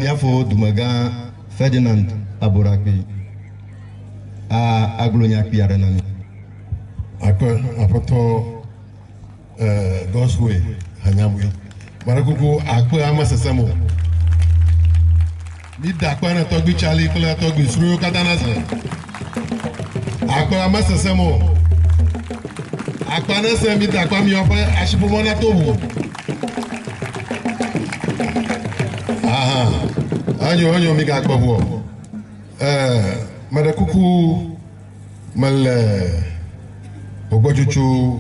Biafo dumegã Ferdinand Aborakpi a aglo nya kpui aɖe na mi. Akpe aƒetɔ eh, Godswill Hanyabui. Meɖe kuku akpe ame sesem o. Mi da akpe ne tɔgbui Charlie kple tɔgbui Sruiwo katã na se. Akpe ame sesem o. Akpa ne se mi da akpe miaƒe asiƒomɔ na to ʋu. Aha, enyo enyo mi gakpe ʋuɔ. Eh, meɖe kuku mele ʋɔgbɔtsotso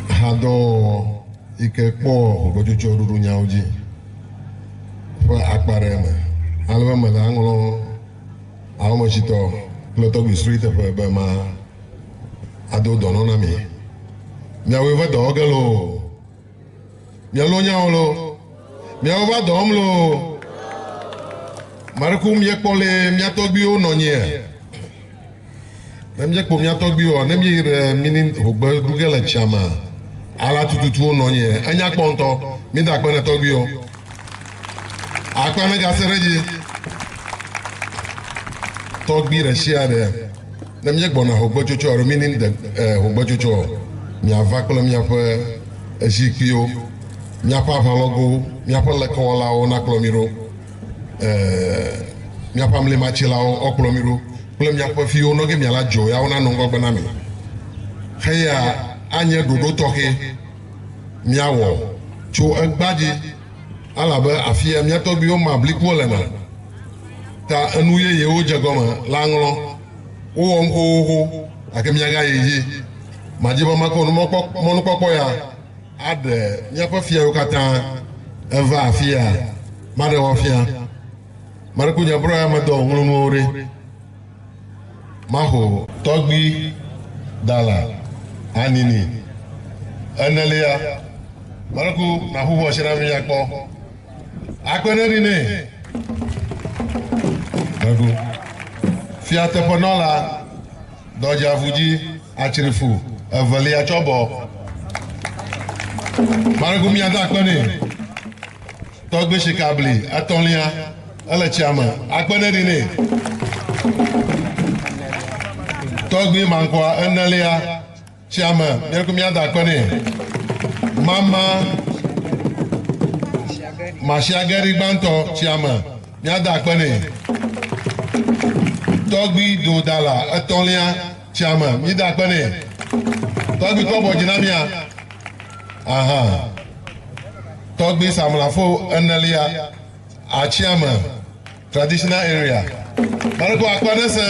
hadɔwɔwɔ yi ke kpɔ ʋɔgbɔtsotso ɖoɖo nyawo dzi ƒe akpa ɖe me. Ale be mele aŋlɔ awɔmetsitɔ kple tɔgbui srui teƒe be ma ado dɔnɔ na mi. Miawoe va dɔ wɔ ge loo. Mialo nyawo loo. Miawo va dɔ wɔm loo. Maɖeku miekpɔ le mia tɔgbuiwo nɔ nyia. Ne miekpɔ mia tɔgbuiwoa, ne mieyi ɖe mini hogbe ɖu ge le tsia mea, ala tututu wonɔ nyia. Enya kpɔ ŋutɔ. Mida akpe ne tɔgbuiwo. Akpe ne gase ɖe edzi. Tɔgbui ɖe sia ɖe, ne míegbɔna hogbetsotso alo mini de eh, hogbetsotso, miava kple miaƒe zikpuiwo, miaƒe aʋalɔgowo, miaƒe lekewɔlawo nakplɔ mi ɖo, eh, miaƒe amlimatsilawo woakplɔ mi ɖo kple miaƒe fiwo nɔ ge miala dzo ya wonanɔ ŋgɔgbe na mi. Xeya anye ɖoɖo tɔxɛ miawɔ tso egbea dzi elabe afia mía tɔgbuiwo ma blikuwo lena. Ta enu yeyewo dze gɔme la ŋlɔ. Wowɔm xoxoxo gake míagayi edzi. Madi be makpɔ mɔnukpɔkpɔ ya aɖe míaƒe fiawo katã eva afia. Maɖe wo afia. Maɖe ku nye brɔ ya medɔ ŋlɔ nuwo ɖi. Maho tɔgbui dala anini enelia. Maɖe ku naƒuƒu asi na mi míakpɔ. Akpe ne ɖi nɛ. Maɖe fia teƒenɔla dɔdzeavu dzi atsrifu evelia tsɔ bɔ. Maɖe ku miada akpe nɛ. Tɔgbui sikabli etɔ̃lia ele tsia me. Akpe ne ɖi nɛ. Tɔgbui mankɔa enelia tsia me. Miaɖe ku miada akpe nɛ. Mama masiageri gbãtɔ tsia me. Miada akpe nɛ. Tɔgbui dodala etɔ̃lia tsia me. Mida akpe nɛ. Tɔgbui kɔ bɔ dzi na mia. Aha. Tɔgbui samlafo enelia atsiame traditional area. Maɖe ko akpe ne se.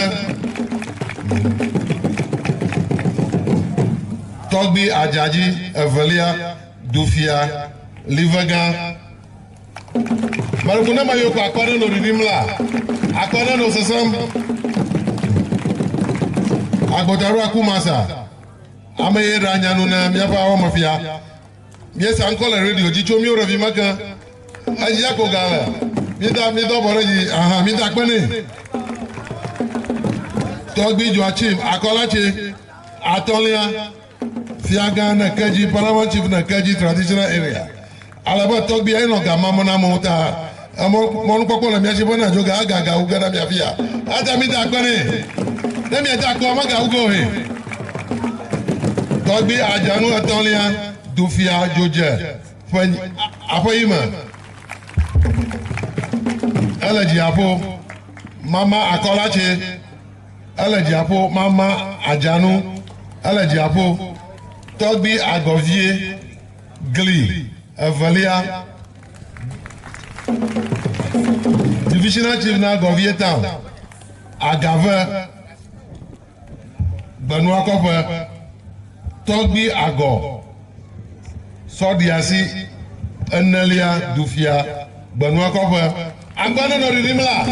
Tɔgbui adzadzi evelia dufia livegã. Maɖe ko ne ma yiwo ko akpe ɖe nɔ ɖiɖim la, akpe ɖe nɔ sesem. Agbɔtaɖo akumasa. Ame ye ɖe anya nu na míaƒe awɔmefia. Míesa ŋkɔ le radio dzi tso míwo ɖevi me ke. Edzia ko ga le. Mída mídɔ bɔ ɖe dzi. Aha, mída akpe nɛ. Tɔgbui Joachim Akɔlatse atɔ̃lia fiagã ne kedzi paramount chief ne kedzi traditional area. Ale be tɔgbui enɔ ga mam na amewo ta emɔ mɔnukpɔkpɔ le mía si be ne dzo ga ega ga wu ge ɖe mía fia. Eta mída akpe nɛ. Ne miada akpea mega wu ge o he. Tɔgbui Adzanu etɔ̃lia dufia dzodze ƒe aƒe yi me. Ele dziaƒo. Mama Akɔlatse ele dziaƒo. Mama Adzanu ele dziaƒo. Tɔgbui Agɔvie gli evelia. Divisional chief na Agɔvie town. Agave Gbenuakɔƒe. Tɔgbui Agɔ Sɔɖiasi enelia dufia Gbenuakɔƒe. Akpe ne nɔ ɖiɖim la.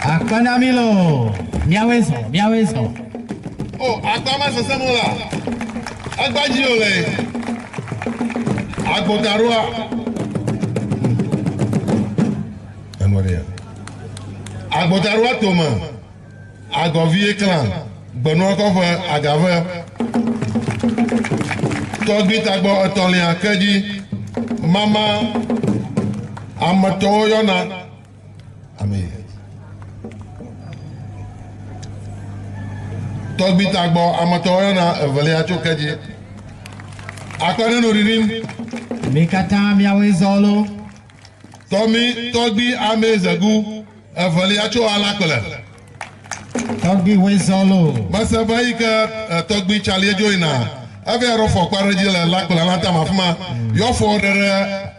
Akpe na mi loo. Míawoe zɔ, míawoe zɔ. O, akpa ma sesem o la. Egba dzi o le. Agbotaɖoa. Enua ɖe ya. Agbotaɖoa tome. Agɔvie clan. Gbenuakɔƒe agave. Tɔgbui tagbɔ etɔ̃lia kedzi. Mama. Ame tɔwo yɔna ame yi. Tɔgbi tagbɔ ame tɔwo yɔna evelia tso ke dzi. Akpe ne no ɖiɖim. Mi katã miawoe zɔ lo. Tɔmi tɔgbi ame zegu evelia tso alakple. Tɔgbi woe zɔ lo. Mese be yi ke tɔgbi tsalie dzo yina eve aɖo fɔ kpe ɖe dzi le lakple la tame afi ma. Yɔ fɔ ɖe ɖe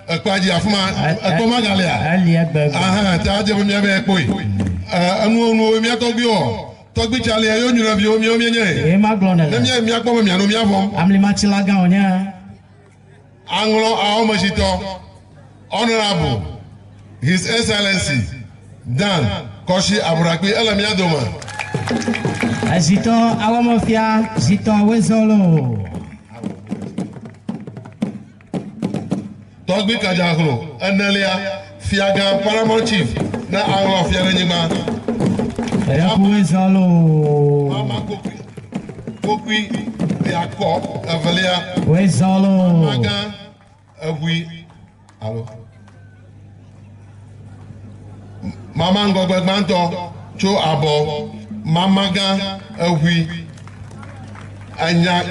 ekpea dzi afi ma. Ekpe magalia. Eli egbe. Aha, ta dze be miave kpoe. Enuwo nuwo mia tɔgbi wɔ. Tɔgbi tsalia yo nyure viwo miawo mienye. Ye ma gblɔ ne Ne le. mia miakpɔ be miano miavɔm. Amlimatsila gã wònye. Aŋlɔ awɔmetsitɔ Honorable His Excellency Dan Kɔshi Aburakpi ele mia dome. Ezitɔ awɔmefia zitɔ woe zɔ lo. Tɔgbi Kadzahlo enelia fiagã Paramount Chief ne aŋlɔ fia ɖe nyigba. Eɖeku woe zɔ lo. Mama Kokui Kokui Yakɔ evelia Woe zɔ lo. Magã Eʋui alo Mama ŋgɔgbe gbãtɔ tso abɔ Mamagã Eʋui enya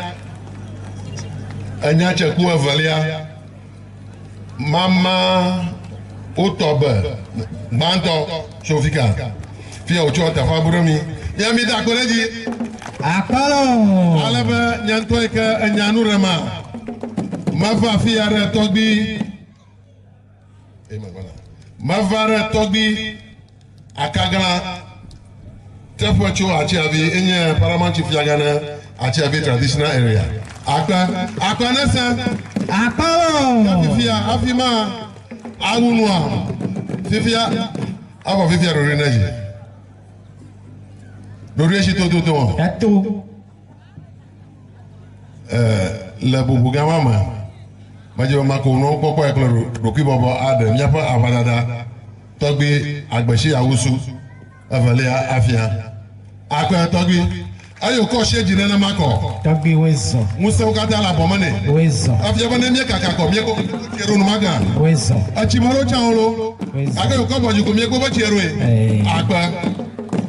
enya tseku evelia Mama wotɔ be gbãtɔ tso fika fia wòtsɔ teƒea bu ɖe mi ya mi da akpe ɖe dzi Akpalo. ale be nye ŋutɔ yi ke enya nu ɖe ma meva afi ya ɖe tɔgbi meva ɖe tɔgbi akagla teƒe tso Atiavi enye paramount chief fiagã ne Atiavi traditional area akpe akpe ne se Akpalo. fifia afi ma awu nua fifia avɔ fifia ɖoɖoe ne dzi ɖoɖoe si tototo Eto. Le bubu gã ma me medze be mako nuwo kpɔkpɔ kple ɖokuibɔbɔ aɖe míaƒe aʋadada tɔgbi agbesi awusu evelia afia akpe tɔgbi eye wòkɔ sie dzi nenema kɔ Tɔgbi woe zɔ. ŋusẽwo katã le abɔ me nɛ Woe zɔ. efia be ne míekaka kɔ míekɔ tsie ɖo numagã Woe zɔ. etsi me ɖo tsã wo lo gake wòkɔ bɔ dzi ko míekpɔ be tsie ɖoe Ee. akpe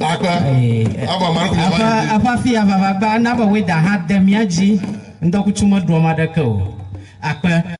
akpe Ee. avɔ ame aɖe ko Aƒe miava yi aƒe afi ya vava gba na be woe da hã de mía dzi. Ŋdɔkutsu meɖu ame aɖeke o. Akpe.